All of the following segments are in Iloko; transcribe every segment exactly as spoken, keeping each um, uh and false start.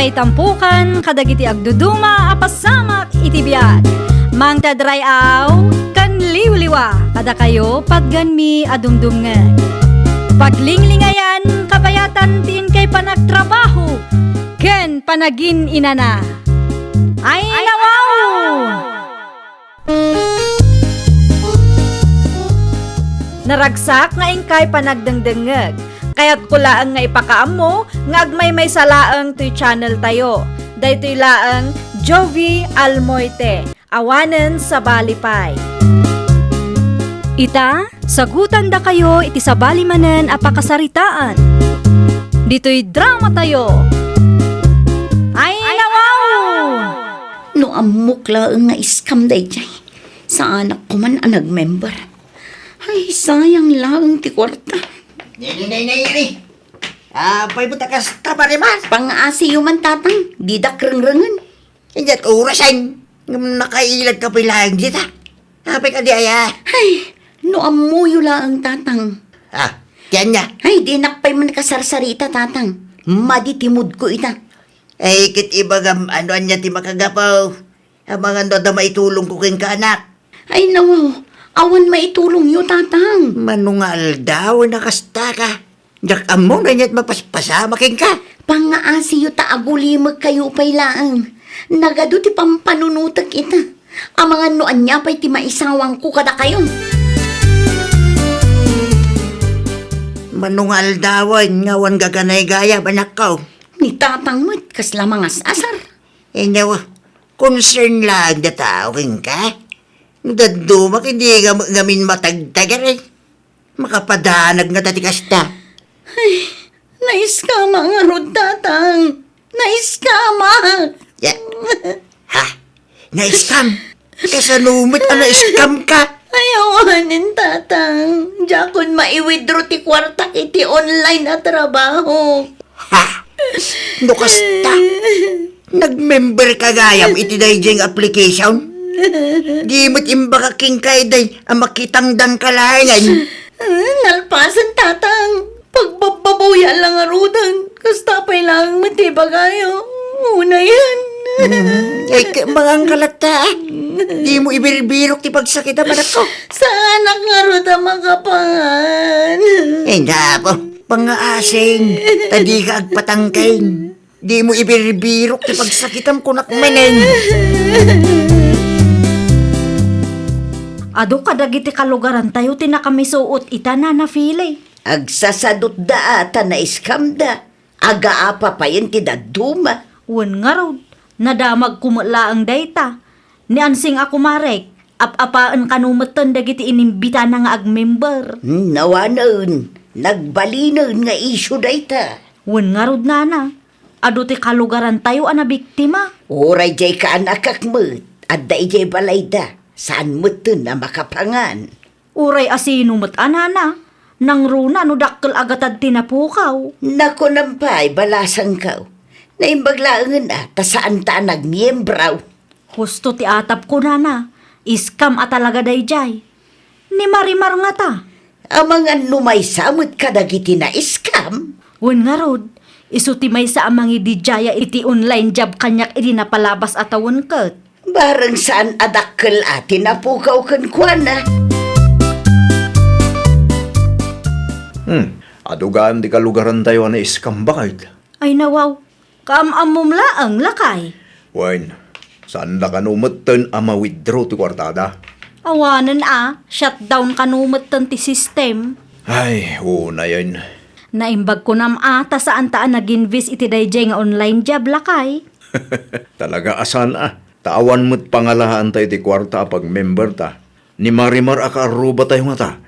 Ay tampukan kadagiti agduduma a pasamak iti biag. Mangted ray-aw ken liwliwa kadakayo patgenmi a dumdumngeg. Paglinglingayan, kabayatan ti inkay panagtrabaho ken panagin-inana. Ay, nawaw! Naragsak nga inkay panagdengdengngeg. Kayatko laeng nga ipakaammo nga agmaymaysa laeng toy channel tayo. Daytoy laeng Jovie Almoite, awanen sabali pay. Ita, sagutandakayo iti sabali manen a pakasaritaan. Ditoy drama tayo. Ay, nawaw! No ammok laeng nga scam daydiay, saanak ko man a nag-member. Ay, sayang laeng ti kuarta. Nini, nini, nini. Apay mo ta kasta, Marimar? Pang-aasiyo man, Tatang. Didak rengrengen. Idiat orasen. Ngem nakailad ka pay laeng dita. Apay ka di aya? Ay, no ammoyo laeng, Tatang. Ah, ti ania? Ay, dinak pay man kasarsarita, Tatang. Madi ti mood ko ita. Ay, ket ibagam, ano ania ti makagapu? Amangan no adda maitulongko kenka, anak. Ay, nawaw, awan maitulongyo, Tatang. Mano nga aldaw a kasta ka? Diak ammo no aniat mapaspasamak kenka. Pang-aasiyo ta agulimekkayo pay laeng. Nagadu ti pampanunotek ita. Amangan no ania pay ti maisawangko kadakayo. Mano nga aldawen nga awan gaganaygayam, anakko? Ni Tatang met, kasla mangas-asar. Inyo, concern laeng dayta a tao kenka. No dadduma ket di nga, ngamin matagtagar, eh. Makapadanag ngata ti kasta. Ay, naiskama ngarud, Tatang. Naiskama. Ya. Ha? Na-scam? Kasano met a na-scam ka? Ay, awanen, Tatang. Diakon mai-withdraw ti kuartak iti online a trabaho. Ha? No kasta, nag-member ka gayam iti daydiay nga application? Di met imbagak kenka, day, a makitangdan ka laengen. Ah, nalpasen, Tatang. Pagbabbabaw ya la ngaruden. Kasta pay laeng met ti ibagayo. Unayen. Hmm, ay, ka-, mangan ka latta, ah. Di mo ibirbirok ti pagsakitam, anakko. Saanak ngarud a makapangan. Ay, napo. Pangaasing. Ta di ka agpatangken. Di mo ibirbirok ti pagsakitam, kunak manen. Adu kadagiti kalugarantayo ti nakamisuot ita, Nana Fili. Agsasadutda a ta na-scamda. Agaapa payen ti dadduma. Wen ngarud, nadamagko met laeng dayta. Ni Ansing a kumarek, ap-apaen kano metten dagiti inimbitana nga agmember. Hmm, awanen, nagbalinen nga isyu dayta. Wen ngarud, Nana, adu ti kalugarantayo a nabiktima. Uray diay kaanakak met, adda idiay balayda, saan metten a makapangan. Uray asino met a, Nana, nangruna no dakkel a gatad ti napukaw. Nakunam pay, balasangko. Naimbag laengen a, ta saanta a nagmiembro. Husto ti atapko, Nana. Scam a talaga daydiay. Ni Marimar ngata? Amangan no maysa met kadagiti na-scam. Wen ngarud, isu ti maysa a mangididiaya iti online job kaniak idi napalabas a tawen ket. Bareng saan a dakkel a ti napukaw kenkuana. Hmm, adu gayam ti kalugarantayo a na-scam, baket. Ay, nawaw, kaam-ammom laeng, lakay. Wen, saanda kano metten a ma-withdraw ti kuartada? Awanen a, shutdown kano metten ti system. Ay, unayen. Naimbag kunam a, ta saanta a nag-invest iti daydiay nga online job, lakay. Talaga a saan a. Ta awan met pangalaanta iti kuarta a pagmemberta. Ni Marimar a kaarrubatayo ngata.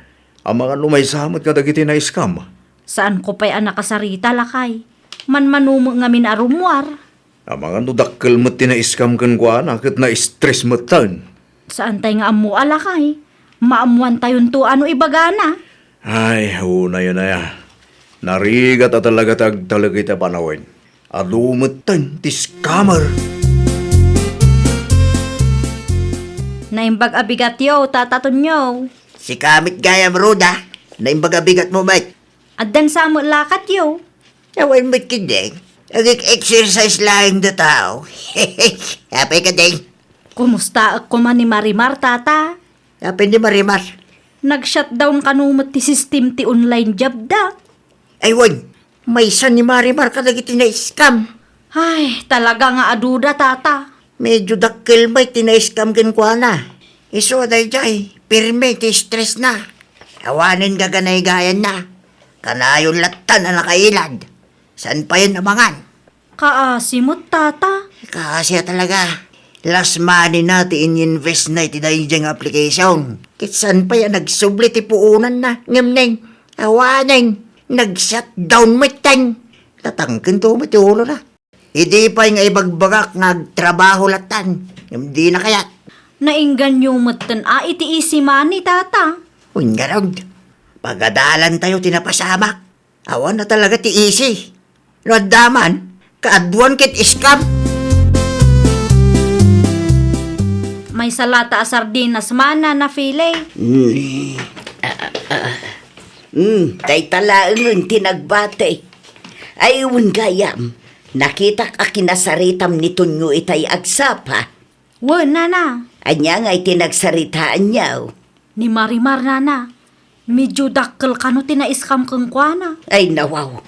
Amangan no maysa met kadagiti na-scam. Saanko pay a nakasarita, lakay. Manmano met ngamin a rummuar. Amangan no dakkel met ti na-scam kenkuana ket na-stress metten. Saantay nga ammo a, lakay. Maammoantayonto a no ibagana. Ay, unayen aya. Narigat a talaga ti agtalek iti panawen. Adu metten ti scammer. Naimbag a bigatyo, Tata Tonyo. Sika met gayam, Roda. Naimbag a bigatmo met. Addan sa met lakatyo. Awan met ketdin. Agik-exercise laeng da tao. Apay ka, Deng? Kumustaek koma ni Marimar, Tata? Apay ni Marimar? Nag-shutdown kano met ti system ti online job da. Ay, wen, maysa ni Marimar kadagiti na-scam. Ay, talaga nga aduda, Tata. Medyo dakkel met ti na-scam kenkuana. Isu a daydiay, pirme ti stress na. Awanen gaganaygayanna. Kanayon lattan a nakailad. Saan payen a mangan? Kaasi met, Tata. Kaasi a talaga. Last money na ti in-invest na iti daydiay nga application. Ket saan pay a nagsubli ti puonanna, ngem neng, awanen, nag-shutdown metten. Tatangken to met ti ulona. Idi pay nga ibagbagak nga agtrabaho lattan, ngem dina kayat. Nainganyo metten a iti easy money, Tata. Wen ngarud, pagadalantayo ti napasamak. Awan a talaga ti easy. No adda man, kaaduan ket scam. Maysa lata a sardinas man, Nana Feli. Mm. Ah, ah, ah. Mm, dayta laengen ti nagbati. Ay, wen gayam, nakitak a kinasaritam ni Tonyo itay agsapa. Wen, Nana. Ania ngay ti nagsaritaanyo? Ni Marimar, Nana. Medyo dakkel kano ti na-scam kenkuana. Ay, nawaw.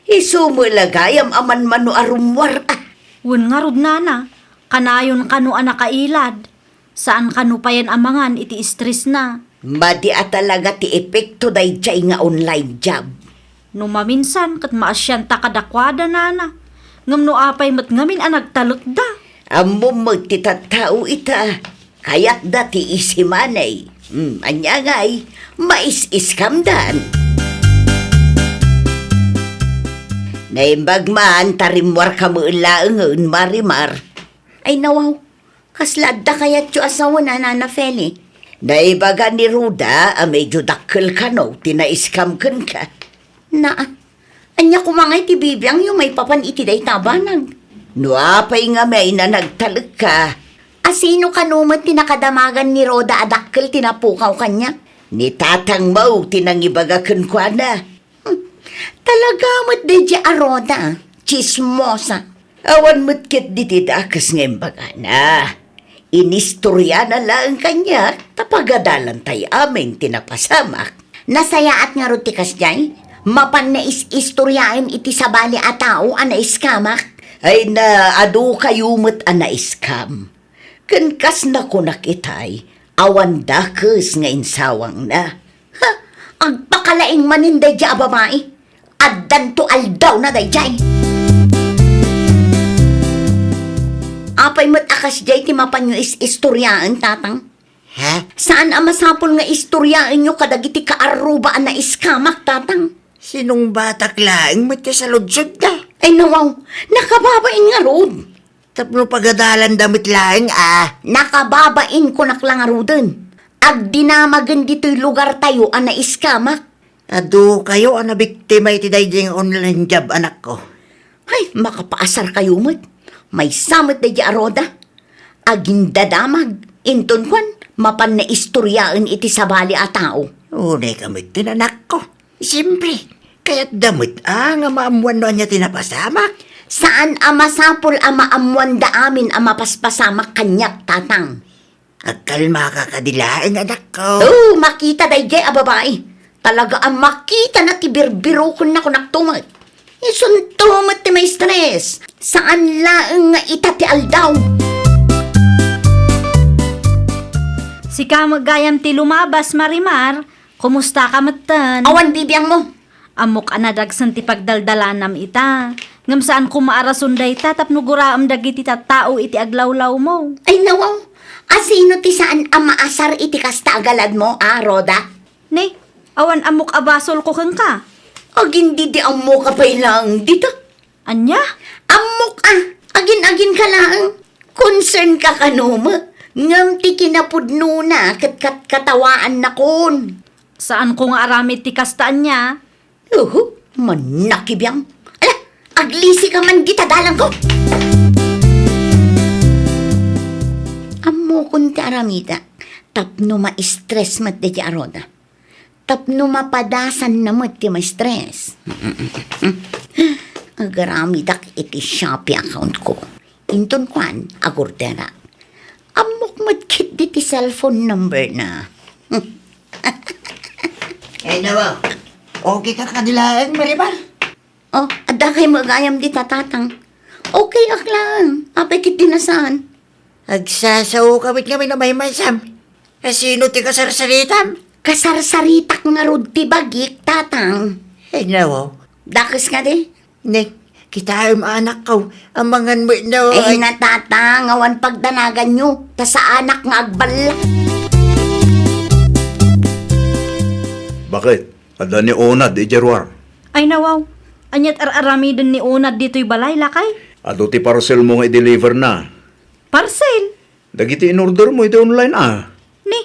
Isu met la gayam a manmano a rummuar, a. Wen ngarud, Nana. Kanayon kano a nakailad. Saan kano payen a mangan iti stress na. Madi a talaga ti epekto daydiay nga online job. No maminsan ket maasianta kadakuada, Nana. Ngem no apay met ngamin a nagtalekda? Ammom met ti tattao ita. Kayatda ti easy money. Hmm, ania ngay, mais-scamdan. Naimbag man ta rimmuarka met laengen, Marimar. Ay, nawaw. Kasla adda kayatyo a sawen, Nana Feli? Naibaga ni Roda a medyo dakkel kano ti na-scam kenka. Naa, ania koma ngay ti bibiangyo maipapan iti dayta a banag? No apay ngamin a nagtalekka? A sino kano met ti nakadamagan ni Roda a dakkel ti napukaw kaniak? Ni tatangmo ti nangibaga kenkuana. Hmm. Talaga met daydiay a Roda, tsismosa. Awan met ketdi ti dakes nga imbagana. Inistoriana laeng kaniak ta pagadalantay amin ti napasamak. Nasayaat ngarud ti kasdiay? Mapan nga is-istoriaem iti sabali a tao a na-scam-ak? Ay na, adu kayo met a na-scam. Ken kas nakunak itay, awan dakes nga insawangna. Ha! Agpakalaing manen daydiay a babai. Addanto aldawna daydiay. Apay met a kasdiay ti mapanyo is-istoriaen, Tatang? Ha? Saan a masapul nga istoriaenyo kadagiti kaarruba a na-scam-ak, Tatang? Sinungbatak laeng met ti saludsodda. Ay, nawaw, nakababain ngarud. Tapno pagadalanda met laeng a. Nakababain, kunak la ngaruden. Agdinamagen ditoy lugartayo a na-scam-ak. Adu kayo a nabiktima iti daydiay nga online job, anakko. Ay, makapaasar kayo met. Maysa met daydiay a Roda. Agindadamag, inton kuan, mapan nga istoriaen iti sabali a tao. Unay ka met ti nanakko. Siyempre, kayatda met a nga maammuan no ania ti napasamak. Saan a masapul a maammuanda amin a mapaspasamak kaniak, Tatang. Agkalmaka kadi laeng, anakko. Oh, makita daydiay a babai. Talaga a makitana ti birbirokenna, kunak to met. Isunto met ti maestres. Saan laeng nga ita ti aldaw. Sika met gayam ti lumabas, Marimar. Kumusta ka metten? Awan bibiangmo. Ammok a nadagsen ti pagdaldalanam ita. Ngem saan koma a rason dayta tapno guraem dagiti tattao iti aglawlawmo. Ay, nawaw. A sino ti saan a maasar iti kasta a galadmo, a, Roda? Ne, awan ammok a basolko kenka. Agin didi ammoka pay laeng dita. Ania? Ammok a, agin-agin ka laeng. Concern ka kano met, ngem ti kinapudnona ket katkatawaannakon. Saanko nga aramid ti kasta ania? Uhu, manakibiang. Ala, aglisi ka man dita dalangko. Ammokon ti aramida, tapno ma-stress met daydiay a Roda. Tapno mapadasanna met ti maestres. Agaramidak iti Shopee account ko. Inton kuan, agorderak. Ammok met ketdi ti cellphone number na. Ay, nawa. Okay ka kadi laeng, Marimar? Oh, adda kay magayam di tatatang. Okay ak laeng. Apay ketdi na saan? Agsasao ka met ngamin a maymaysam. Asino ti kasarsaritam? Kasarsaritak ngarud ti bagik, tatang. Ay, nawa. Dakes kadi? Ne, kitaem, anakko, amangan met no, ay, ay, natatang, awan pagdanaganyo, ta saanak nga agballa. Bakit? Adda ni Onad idiay ruar? Ay, nawaw. Aniat ar-aramiden ni Onad ditoy balay, lakay? Adu ti parcel mo nga i-deliver na. Parcel? Dagiti in-order mo iti online, a? Ni,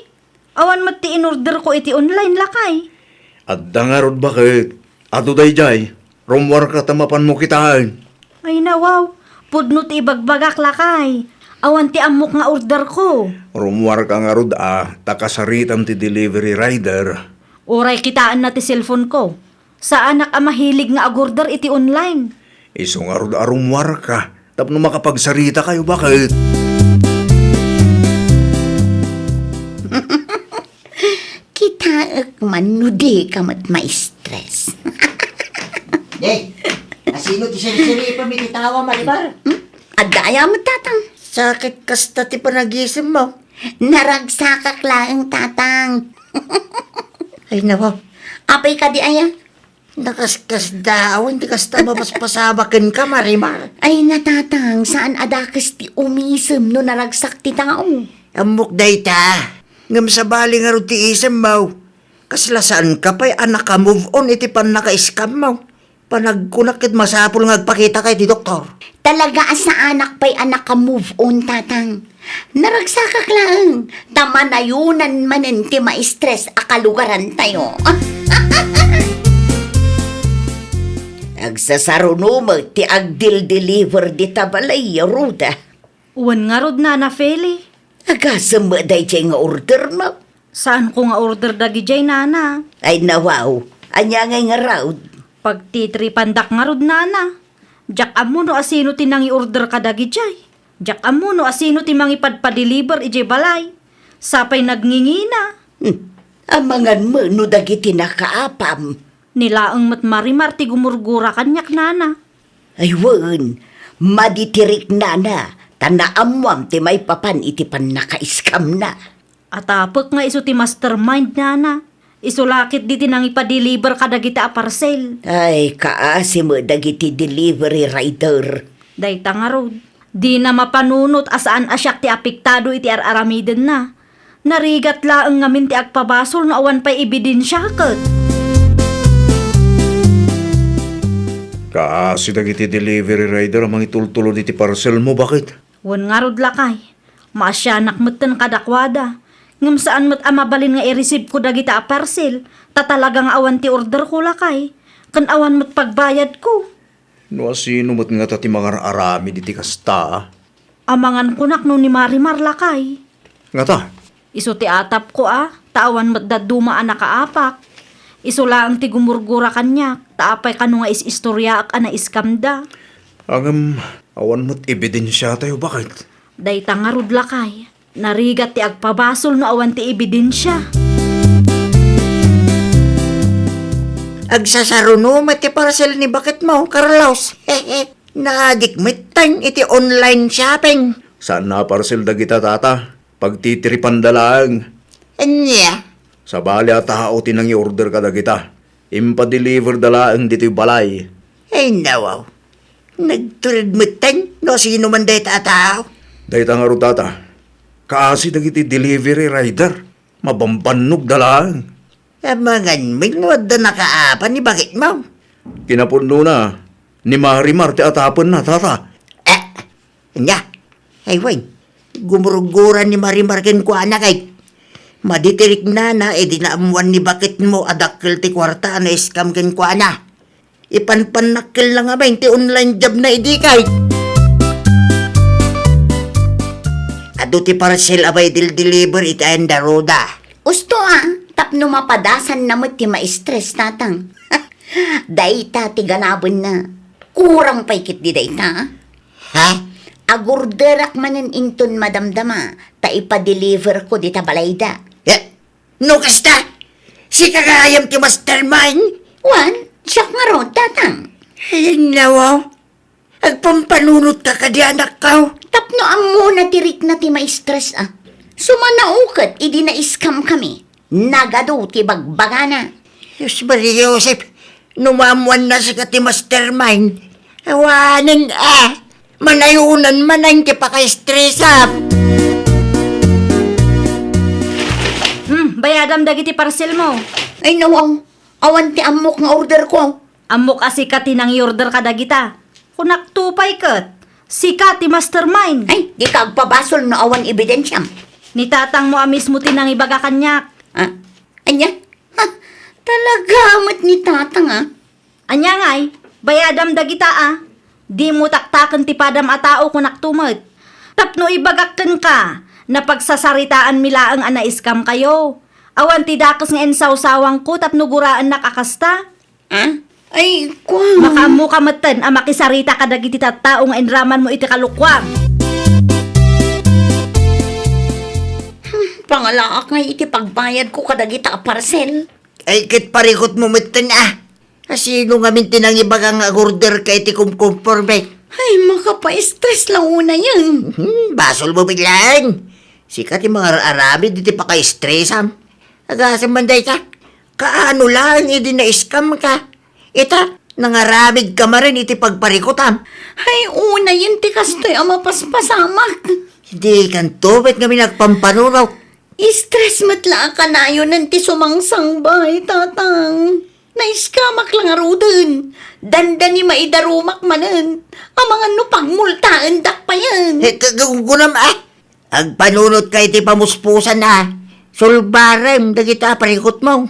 awan met ti in-order ko iti online, lakay. Adda ngarud, bakit? Adu daydiay, rummuarka ta mapanmo kitaen. Ay, nawaw, pudno ti ibagbagak, lakay. Awan ti ammok nga order ko. Rummuarka ngarud, a, ta kasaritam ti delivery rider. Uray kitaenna ti cellphone ko. Saanak a mahilig nga agorder iti online. Isu ngarud a rummuarka tapno makapagsaritakayo, bakit? Kitaek man no dika met ma-stress. Hey, asino ti sirsiripem iti tawa, Marimar? Hmm? Adda aya met, tatang? Sakit kasta ti panagisem mo. Naragsakak laeng, tatang. Ay, nawa. Apay kadi aya? Nakaskasdaaw, ti kasta mapaspasaba kenka, Marimar. Ay, natatang, saan a dakes ti umisem no naragsak ti tao? Ammok dayta. Ngem sabali ngarud ti isemmo. Kasla saanka pay a naka-move on iti pannaka-scam mo. Panagkunak ket masapul nga agpakitaka iti doktor. Talaga a saanak pay a naka-move on, tatang. Naragsakak laeng, ta manayonan manen ti ma-stress a kalugarantayo. Agsasaruno met ti agdildeliver dita balay, Ruda. Wen ngarud, Nana Feli. Agasem met daydiay nga order mo? Saanko nga order dagidiay, Nana. Ay, nawaw. Ania ngay ngarud? Pagtitripandak ngarud, Nana. Diak ammo no asino ti nangi-order kadagidiay. Diak ammo no asino ti mangipadpadeliver idiay balay. Sapay nagngingina. Hmm. Amangan met no dagiti nakaapam. Ni laeng met Marimar ti gumurgura kaniak, Nana. Ay wen, madi ti riknana, ta naammoam ti maipapan iti pannaka-scamna. Atapek nga isu ti mastermind, Nana. Isu la ketdi ti nangipadeliver kadagiti a parcel. Ay, kaasi met dagiti delivery rider. Dayta ngarud, dina mapanunot a saan a siak ti apektado iti ar-aramidenna. Narigat laeng ngamin ti agpabasol no awan pay ebidensia ket. Kaasi dagiti delivery rider a mangitultulod iti parcel mo, bakit? Wen ngarud, lakay. Maasianak metten kadakuada. Ngem saan met a mabalin nga i-receive ko dagita a parcel, ta talaga nga awan ti order ko, lakay. Ken awan met pagbayad ko. No asino met ngata ti mangar-aramid iti kasta? Amangan kunak no ni Marimar, lakay. Ngata? Isu ti atapko a, ta awan met dadduma a nakaapak. Isu laeng ti gumurgura kaniak, ta apay kano nga is-istoriaak a na-scamda. Ngem, awan met ebidensiatayo, bakit? Dayta ngarud, lakay. Narigat ti agpabasol no awan ti ebidensia. Agsasaruno met ti parcel ni baketmo, Carlos. Naadik metten iti online shopping. Saan a parcel dagita, tata? Pagtitiripanda laeng. Ania? Sabali a tao ti nangi-order kadagita. Impadeliverda laeng ditoy balay. Ay, nawaw. Nagtured metten no sino man dayta a tao. Dayta ngarud, tata. Kaasi dagiti delivery rider. Mabambannogda laeng. Amangan met no adda nakaapan ni baketmo. Kinapudnona, ni Marimar ti atapenna, tata. Eh, ania? Ay, wen. Gumurgura ni Marimar kenkuana kay. Madi ti riknana, idi naammuan ni baketmo a dakkel ti kuarta a na-scam kenkuana. Ipanpannak ken la ngamin ti online jobna idi kay. Adu ti parcel a maidil-deliver iti ayanda, Ruda. Usto a, tapno mapadasanna met ti ma-stress, tatang. Dayta ti ganabenna. Urang pay ketdi dayta. Ha? Agorderak manen inton madamdama ta ipadeliverko dita balayda. Eh, no kasta, sika gayam ti mastermind? Wen, siak ngarud, Tatang. Ay, nawaw. Agpampanunotka kadi, anakko? Tapno ammona ti rikna ti maestres a. Sumanao ket idi na-scam kami. Nagadu ti bagbagana. Dios Maria Joseph, no maammoanna sika ti mastermind, awanen a, manayonan manen ti pakaestresam. Hmm, bayadam dagiti parcelmo. Ay, nawaw. Awan ti ammok nga orderko. Ammok a sika ti nangiorder kadagita. Kunakto pay ket, sika ti mastermind. Ay, dika agpabasol no awan ebidensiam. Ni tatangmo a mismo ti nangibaga kaniak. Ah, ania? Ha, talaga met ni tatang, ah. Ania ngay, bayadam dagita, ah. Dimo taktaken ti padam a tao, kunakto met. Tapno ibagak kenka, napagsasaritaanmi laeng a na-scam kayo. Awan ti dakes nga insawsawangko tapno guraennak a kasta. Ah? Ay, kua. Makaammoka metten a makisarita kadagiti tattao nga inramanmo iti kalokuan. Hmm, pangalaak ngay iti pagbayadko kadagita a parcel. Ay, ket parikutmo metten, ah. Asino ngamin ti nangibaga nga agorder ka iti kumkumporme? Ay, makapaestres la unayen. Hmm, basolmo met laeng. Sika ti mangar-aramid iti pakaestresam. Agasem man dayta. Kaano laeng idi na-scam ka? Ita, nangaramid ka manen iti pagparikutam. Ay, unayen ti kastoy a mapaspasamak. Dikanto met ngamin agpampanunot. Stress met la a kanayonen ti sumangsangbaay, tatang. Na-scam-ak la ngaruden. Dandani maidarumak manen. Amangan no pagmultaendak payen. Eh, ka-, ka-, kunam, ah. Agpanunotka iti pamuspusan, ah. Sulbarem dagita a parikutmo.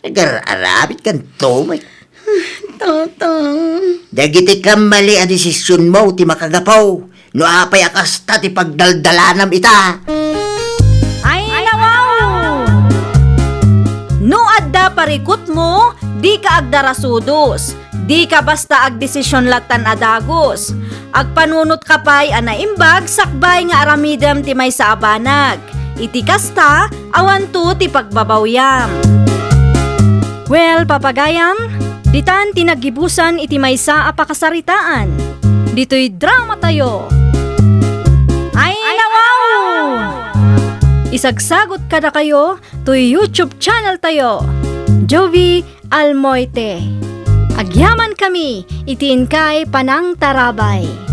Agar-aramid kanto met. Tatang. Dagiti kammali a desisionmo ti makagapu no apay a kasta ti pagdaldalanam ita. Ay, nawaw! No adda parikutmo, dika agdarasudos. Dika basta agdesision lattan a dagus. Agpanunotka pay a naimbag sakbay nga aramidem ti maysa a banag. Iti kasta, awanto ti pagbabawiam. Well, papagayam, ditan ti naggibusan iti maysa a pakasaritaan. Ditoy dramatayo. Ay, nawaw! Isagsagot kadakayo toy YouTube channel tayo, Jovie Almoite. Agyamankami iti inkay panangtarabay.